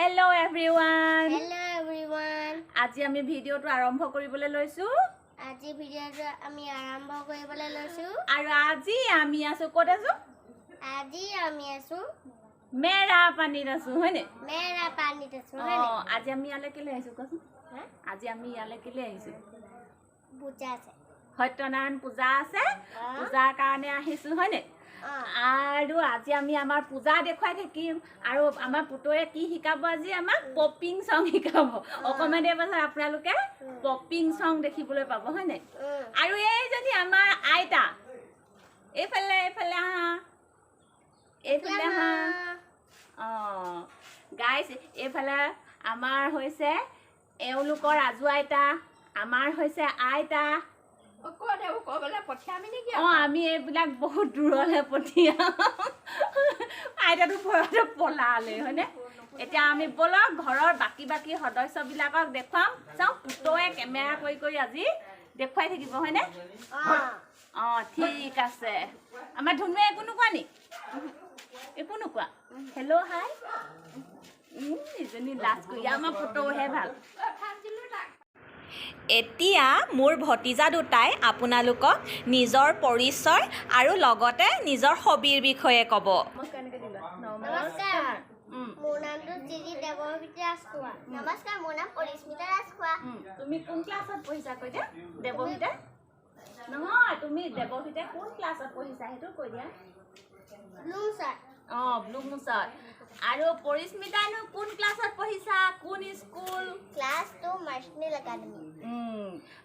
Hello everyone. Hello everyone. আজি আমি ভিডিঅ'টো আৰম্ভ কৰিবলৈ লৈছোঁ। আজি ভিডিঅ'টো আমি আৰম্ভ কৰিবলৈ লৈছোঁ। আৰু আজি আমি আছোঁ, ক'ত আছোঁ? আজি আমি আছোঁ মেৰাপানীত আছোঁ, হয়নে? মেৰাপানীত আছোঁ, হয়নে? অঁ, আজি আমি ইয়ালৈ কেলৈ আহিছোঁ কোৱাচোন? আজি আমি ইয়ালৈ কেলৈ আহিছোঁ? পূজা আছে, সত্যনাৰায়ণ পূজা আছে, পূজাৰ কাৰণে আহিছোঁ, হয়নে? আৰু আজি আমি আমাৰ পূজা দেখুৱাই থাকিম। আৰু আমাৰ পুতৌৱে কি শিকাব আজি? আমাক পপিং চং শিকাব। অকণমান দেৰি পাছত আপোনালোকে পপিং চং দেখিবলৈ পাব, হয়নে? আৰু এইজনী আমাৰ আইতা, এইফালে এইফালে আহা, এইফালে আহা। অঁ গাইছ, এইফালে আমাৰ হৈছে এওঁলোকৰ আজু আইতা, আমাৰ হৈছে আইতা। অঁ, আমি এইবিলাক বহুত দূৰলৈ পঠিয়াওঁ। আইতাটো ভয়তে পলালে, হয়নে? এতিয়া আমি ব'লক ঘৰৰ বাকী বাকী সদস্যবিলাকক দেখুৱাম। চাওঁ, পুতৌৱে কেমেৰা কৰি কৰি আজি দেখুৱাই থাকিব, হয়নে? অঁ, ঠিক আছে। আমাৰ ধুনুৱে একো নোকোৱা নি? একো নোকোৱা? হেল্ল', হাই। ইজনী লাজ কৰি, আমাৰ পুতৌহে ভাল। এতিয়া মোৰ ভতিজা দুটাই আপোনালোকক নিজৰ পৰিচয় আৰু লগতে নিজৰ হবিৰ বিষয়ে ক'ব। নমস্কাৰ, মোৰ নামটো জিজি দেৱবিদ্যা ৰাজখোৱা। নমস্কাৰ, মোৰ নাম পৰিস্মিতা ৰাজখোৱা। তুমি কোন ক্লাছত পঢ়িছা কৈ দিয়া দেৱবিদ্যা? নহয়, তুমি দেৱবিদ্যা কোন ক্লাছত পঢ়িছা সেইটো কৈ দিয়া। ব্লুমছত। অঁ, ব্লুমছত। আৰু পৰিস্মিতানো কোন ক্লাছত পঢ়িছা, কোন স্কুল? Class 2, মাৰ্চনেল academy.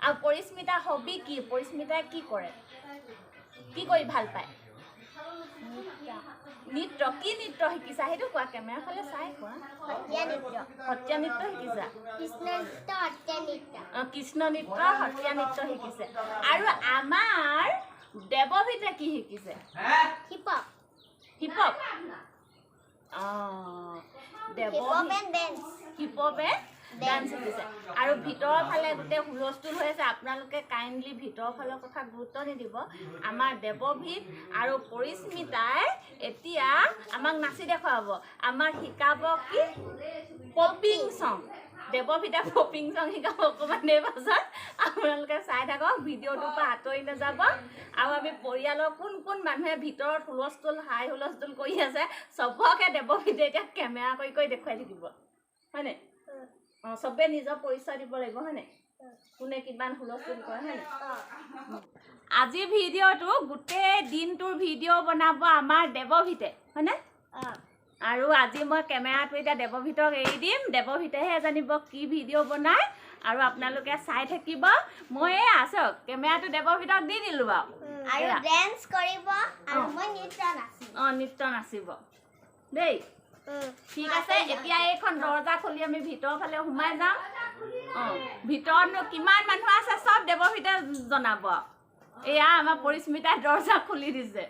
আৰু পৰিস্মিতাৰ হবি কি? পৰিস্মিতাই কি কৰে, কি কৰি ভাল পায়? নৃত্য। কি নৃত্য শিকিছা সেইটো কোৱা, কেমেৰা ফালে চাই কোৱা। সত্ৰীয়া নৃত্য। সত্ৰীয়া নৃত্য শিকিছা? কৃষ্ণ নৃত্য, সত্ৰীয়া নৃত্য। অঁ, কৃষ্ণ নৃত্য, সত্ৰীয়া নৃত্য শিকিছে। আৰু আমাৰ দেৱভিতে কি শিকিছে? Hip hop. Hip hop. অঁ, hip hop and dance. Hip hop and dance শিকিছে। আৰু ভিতৰৰ ফালে গোটেই হুলস্থুল হৈ আছে, আপোনালোকে কাইণ্ডলি ভিতৰৰ ফালৰ কথা গুৰুত্ব নিদিব। আমাৰ দেৱভিত আৰু পৰিস্মিতাই এতিয়া আমাক নাচি দেখুৱাব। আমাক শিকাব কি? পপিং চং। দেৱভিতে পপিং চং শিকাব অকণমান দেৰি পাছত। আপোনালোকে চাই থাকক, ভিডিঅ'টোৰ পৰা আঁতৰি নাযাব। আৰু আমি পৰিয়ালৰ কোন কোন মানুহে ভিতৰত হুলস্থুল হাই হুলস্থুল কৰি আছে চবকে দেৱভিতে এতিয়া কেমেৰা কৰি কৰি দেখুৱাই থাকিব, হয়নে? অঁ, চবে নিজৰ পৰিচয় দিব লাগিব, হয়নে? কোনে কিমান হুলস্থুল কৰে, হয়নে? আজি ভিডিঅ'টো গোটেই দিনটোৰ ভিডিঅ' বনাব আমাৰ দেৱভিতে, হয়নে? আৰু আজি মই কেমেৰাটো এতিয়া দেৱভিতক এৰি দিম, দেৱভিতেহে জানিব কি ভিডিঅ' বনায়। আৰু আপোনালোকে চাই থাকিব। মই এই আছো, কেমেৰাটো দেৱভিতক দি দিলোঁ বাৰু। আৰু ডেন্স কৰিব আৰু মই নৃত্য নাচিম। অঁ, নৃত্য নাচিব দেই। ঠিক আছে, এতিয়া এইখন দৰ্জা খুলি আমি ভিতৰৰ ফালে সোমাই যাওঁ। অঁ, ভিতৰতনো কিমান মানুহ আছে চব দেৱভিতে জনাব। এয়া আমাৰ পৰিস্মিতাই দৰ্জা খুলি দিছে।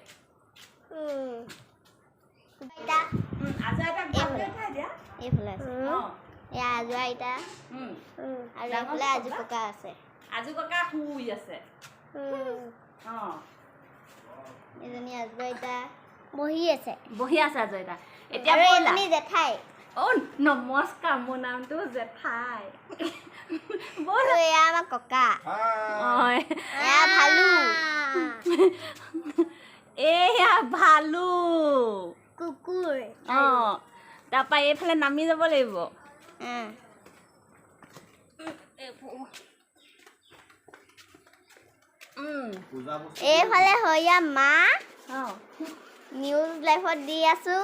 আজু ককা শুই আছে। এজনী আজু আইতা বহি আছে, বহি আছে আজু আইতা। এতিয়া জেঠাই। অ, নমস্কাৰ, মোৰ নামটো জেঠাই। এয়া আমাৰ ককা। এয়া ভালু। এয়া ভালু, কুকুৰ। অঁ, তাৰপৰা এইফালে নামি যাব লাগিব। এইফালে হয়া মা, নিউজ লাইফত দি আছো।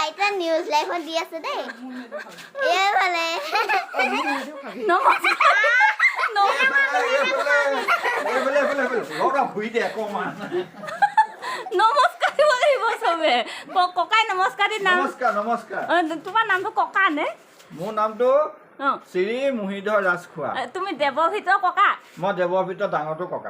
আইতা নিউজ লাইফত দি আছে দেই। এইফালে নমস্কাৰ দিব লাগিব চবে। ককাই নমস্কাৰ দি। নাম? নমস্কাৰ, নমস্কাৰ। তোমাৰ নামটো ককা নে? মোৰ নামটো শ্ৰী মুহিধৰ ৰাজখোৱা। তুমি দেৱভিতৰ ককা? মই দেৱভিতৰ ডাঙৰটো ককা।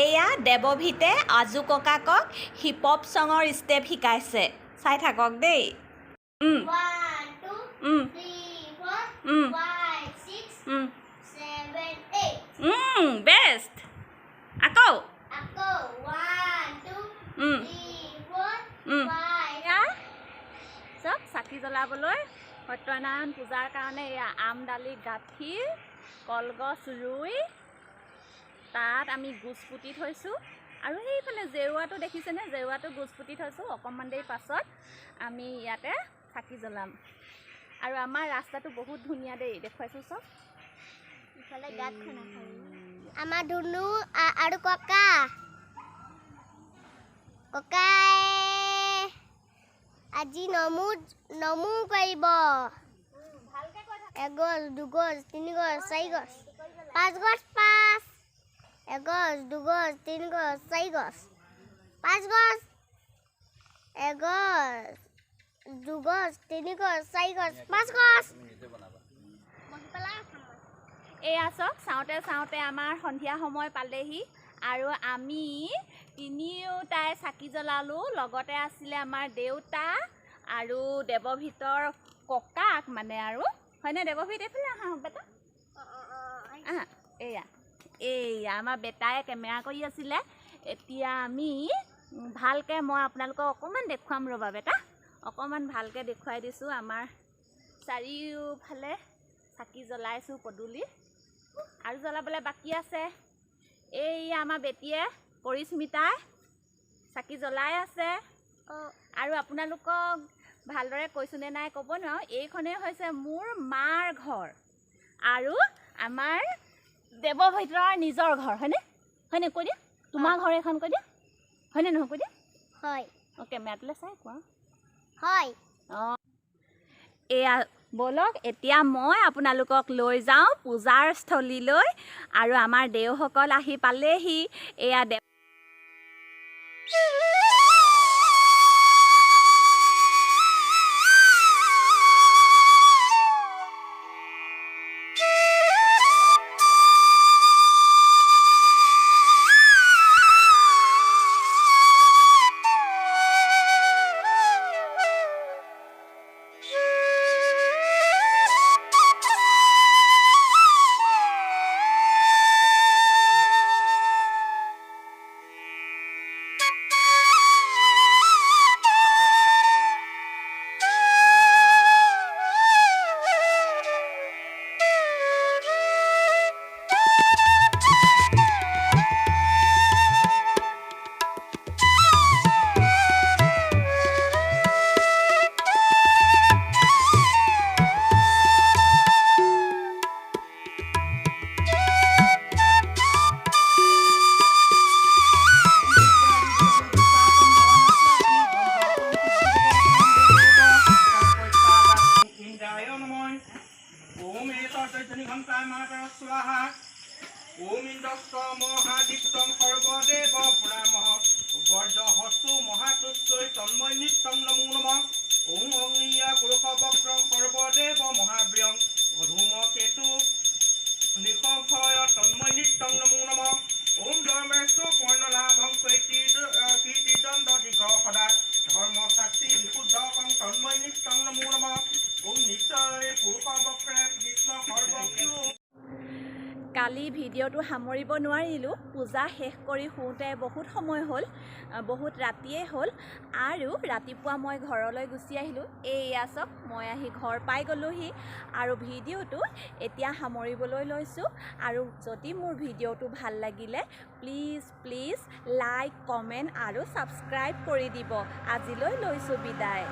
এয়া দেৱভিতে আজু ককাকক হিপহপ চঙৰ ষ্টেপ শিকাইছে, চাই থাকক দেই। 1 2 3 4 5 6 7 8। বেষ্ট। আকৌ আকৌ 1 2 3 4 চাকি জ্বলাবলৈ। সত্যনাৰায়ণ পূজাৰ কাৰণে এয়া আম দালি গাখীৰ কলগছ ৰুই তাত আমি গোজ পুতি থৈছোঁ। আৰু সেইফালে জেওৰাটো দেখিছেনে, জেওৰাটো গোজ পুতি থৈছোঁ। অকণমান দেৰি পাছত আমি ইয়াতে চাকি জ্বলাম। আৰু আমাৰ ৰাস্তাটো বহুত ধুনীয়া দেই, দেখুৱাইছোঁ চব। ইফালে গাঁত খনা আমাৰ ধুনু আৰু ককা ককাই আজি নমু নমু কৰিব। এগছ দুগছ তিনি গছ চাৰি গছ পাঁচ গছ পাঁচ এগছ দুগছ তিনি গছ চাৰি গছ পাঁচ গছ এগছ দুগছ তিনি গছ চাৰি গছ পাঁচ গছ। এয়া চাওক, চাওঁতে চাওঁতে আমাৰ সন্ধিয়া সময় পালেহি আৰু আমি তিনিওটাই চাকি জ্বলালোঁ। লগতে আছিলে আমাৰ দেউতা আৰু দেৱভিতৰ ককাক মানে আৰু হয়নে দেৱভিত? এইফালে আহা বেটা, আহা। এয়া এয়া আমাৰ বেটাই কেমেৰা কৰি আছিলে। এতিয়া আমি ভালকৈ মই আপোনালোকক অকণমান দেখুৱাম, ৰ'বা বেটা, অকণমান ভালকৈ দেখুৱাই দিছোঁ। আমাৰ চাৰিওফালে চাকি জ্বলাইছোঁ পদূলি, আৰু জ্বলাবলৈ বাকী আছে। এইয়া আমাৰ বেটীয়ে পৰিস্মিতাই চাকি জ্বলাই আছে। আৰু আপোনালোকক ভালদৰে কৈছোঁনে নাই ক'ব নোৱাৰোঁ, এইখনেই হৈছে মোৰ মাৰ ঘৰ আৰু আমাৰ দেৱভিতৰৰ নিজৰ ঘৰ, হয়নে? হয়নে কৈ দিয়া, তোমাৰ ঘৰ এইখন কৈ দিয়া, হয়নে নহয় কৈ দিয়া? হয়। অঁ, কেমেৰাটোলৈ চাই কোৱা। হয়। অঁ, এয়া ব'লক এতিয়া মই আপোনালোকক লৈ যাওঁ পূজাৰ স্থলীলৈ। আৰু আমাৰ দেওসকল আহি পালেহি। এয়া দেৱ কালি ভিডিঅ'টো সামৰিব নোৱাৰিলোঁ, পূজা শেষ কৰি শুওঁতে বহুত সময় হ'ল, বহুত ৰাতিয়ে হ'ল। আৰু ৰাতিপুৱা মই ঘৰলৈ গুচি আহিলোঁ। এইয়া চাওক, মই আহি ঘৰ পাই গ'লোহি। আৰু ভিডিঅ'টো এতিয়া সামৰিবলৈ লৈছোঁ। আৰু যদি মোৰ ভিডিঅ'টো ভাল লাগিলে প্লিজ প্লিজ লাইক, কমেণ্ট আৰু ছাবস্ক্ৰাইব কৰি দিব। আজিলৈ লৈছোঁ বিদায়।